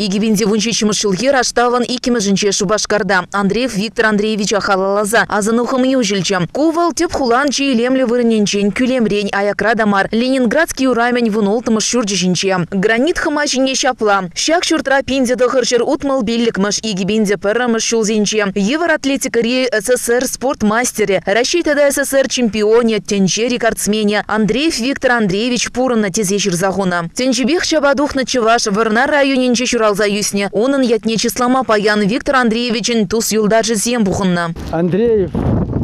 2017 ҫулхи раштавӑн иккӗмӗшӗнче Шупашкарта Андреев Виктор Андреевича халалласа асӑну хӑми уҫӑлчӗ. Ку вӑл тӗп хулан чи илемлӗ вырӑнӗнчен кӳлемрен аякра та мар, Ленинградски урамӗн вунулттӑмӗш ҫурчӗ ҫинче. Гранит хӑма ҫине ҫапла. Ҫак ҫуртра 1965-мӗш, 2001-мӗш ҫулсенче йывӑр атлетикӑри СССР спорт мастерӗ, Раҫҫей тата СССР чемпионӗ, тӗнче рекордсменӗ Андреев Виктор Андреевич пурӑннӑ тесе ҫырса хунӑ. Тӗнчипех чапа тухнӑ чӑваш Вӑрнар районӗнче ҫуралса ӳснӗ. Унӑн ятне чыслама паян Виктор Андреевичӑн тус-юлташӗсем пухӑннӑ. Андреев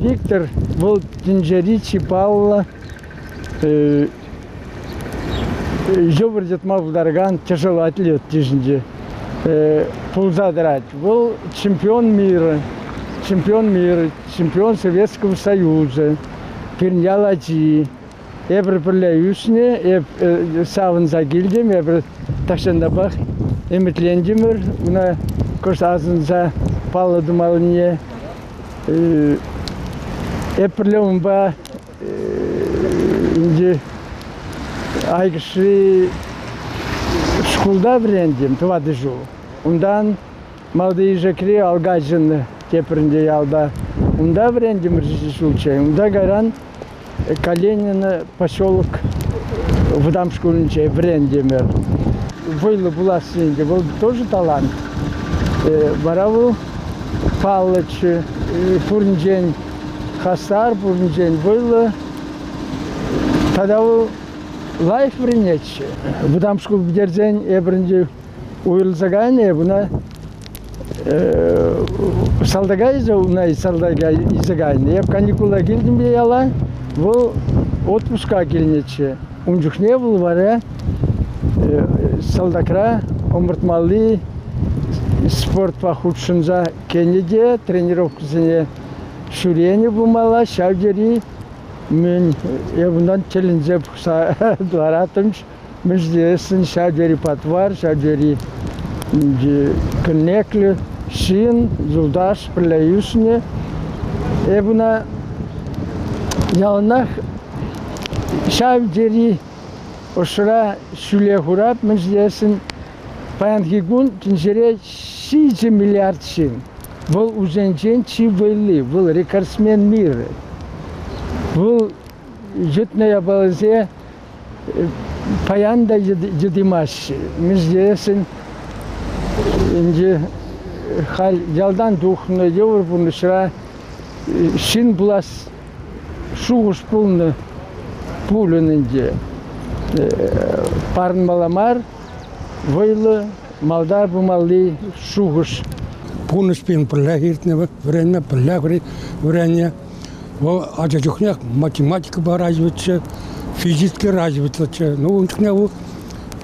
Виктор вӑл тӗнчери чи паллӑ йывӑр йӑтма пултаракан тяжелый атлет йышӗнче пулса тӑрать. Вӑл чемпион мира, чемпион мира, чемпион Советского Союза, пирӗн ял ачи. Эпир пӗрле ӳснӗ, эп савӑнса килтӗм, эпир тахҫантанпах ӗмӗтлентӗмӗр ӑна кӑшт асӑнса паллӑ тумаллине. Эп пӗрле унпа Ӗнтӗ Айкӑшри шкулта вӗрентӗм тӑватӑ ҫул. Унтан Малти Ишекри Алгачӑн тепринче ялта. Унта вӗрентӗмӗр ҫулччен. Унта кайран Калинин поселок вӑтам шкулӗнче вӗрентӗмӗр. Вӑйлӑ пуласси ӗнтӗ вӑл тоже талант. Вара вӑл паллӑччӗ. Пуринчен хастар, пуринчен вӑйлӑ. Тата вӑл лайӑх вӗренетчӗ. Вӑтам шкул пӗтерсен эпир ӗнтӗ уйрӑлса кайнӑ, эп ӑна салтака илсе, уна салтака илсе кайнӑ. Эп каникула килтӗм те яла, вӑл отпуска килнӗччӗ. Ун чухне вӑл вара салтакра ӑмӑртмалли спортпа хутшӑнса кӗнӗ те тренировкӑсене ҫӳренӗ пулмалла, ҫав тери мӗн эп унтан тӗлӗнсе пӑхса лараттӑм. Мӗншӗн ҫав тери патвар, ҫав тери кӗнеклӗ ҫын, юлташ пӗрле ӳснӗ. Эп ӑна яланах ҫав тери ӑшра ҫӳле хурап, мӗншӗн паянхи кун тӗнчере 7 миллиард ҫын. Вӑл усенчен чи вӑйли, вӑл рекордсмен мира. Вӑл йӑтнӑ япаласене паян та йӑтимаҫҫӗ. Мӗншӗн ӗнтӗ халь ялтан тухнӑ йывӑр пурнӑҫра ҫын пулас шухӑш пулнӑ пулӗн ӗнтӗ. Парӑнмалла мар, вӑйлӑ, малта пымалли шухӑш. Пурнӑҫ пирӗн пӗрлех иртнӗ, вӗреннӗ, пӗрлех вӗреннӗ. Вӑл ача чухнех математикӑпа развитчӗ, физически развитлӑччӗ. Ну, ун чухне вӑл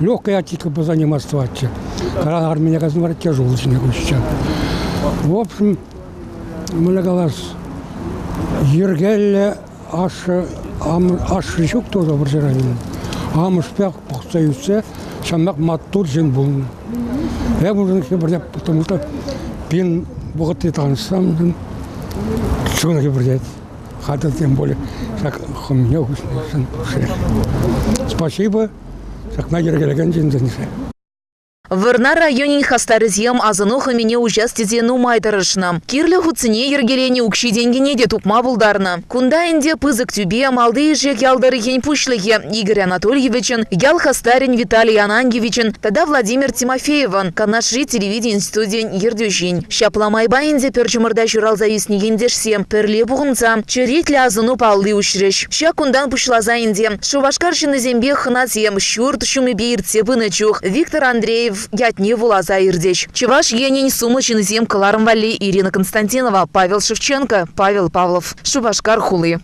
легкой атлетикӑпа заниматься тӑватчӗ. Кайран армине кайсан вара тяжелый ҫине куҫчӗ. В общем, мӗнле калас, йӗркеллӗ ашшӗ, ашшӗ ҫук тоже вӑрҫӑра вилнӗ. Амӑшпе пӑхса ӳссе ҫамрӑк маттур ҫын пулнӑ. Эп уншӑн хӗпӗртеп, потому что пин вӑхӑтри танӑшсам чун хӗпӗртет. Хатӗр тем более ҫак хӑмне хуҫнишӗн. Спасибо ҫакна йӗркелекен ҫынсене. Вӑрнар районӗн хастарӗсем асӑну хӑмине уҫас тесе нумай тӑрӑшнӑ. Кирлӗ хутсене йӗркеленӗ укҫи-тенкине те тупма пултарнӑ. Кунта ӗнтӗ пысӑк тӳпе Малти Ишек ял тӑрӑхӗн пуҫлӑхӗ Игорь Анатольевичӑн, ял хастарӗн Виталий Ананьевичӑн тата Владимир Тимофеевӑн, Канашри телевидени студийӗн ертӳҫин. Ҫапла майпа ӗнтӗ пӗр чӑмӑрта ҫуралса ӳснӗ ентешсем пӗрле пухӑнса черетлӗ асӑну палли уҫрӗҫ. Ҫак кунтан пуҫласа ӗнтӗ Шупашкар ҫыннисемпе хӑнасем ҫурт ҫумӗпе иртсе пынӑ чух Виктор Андреев ятне вуласа иртӗҫ. Чӑваш Енӗн сумлӑ ҫыннисем кӑларӑм валли Ирина Константинова, Павел Шевченко, Павел Павлов. Шупашкар хули.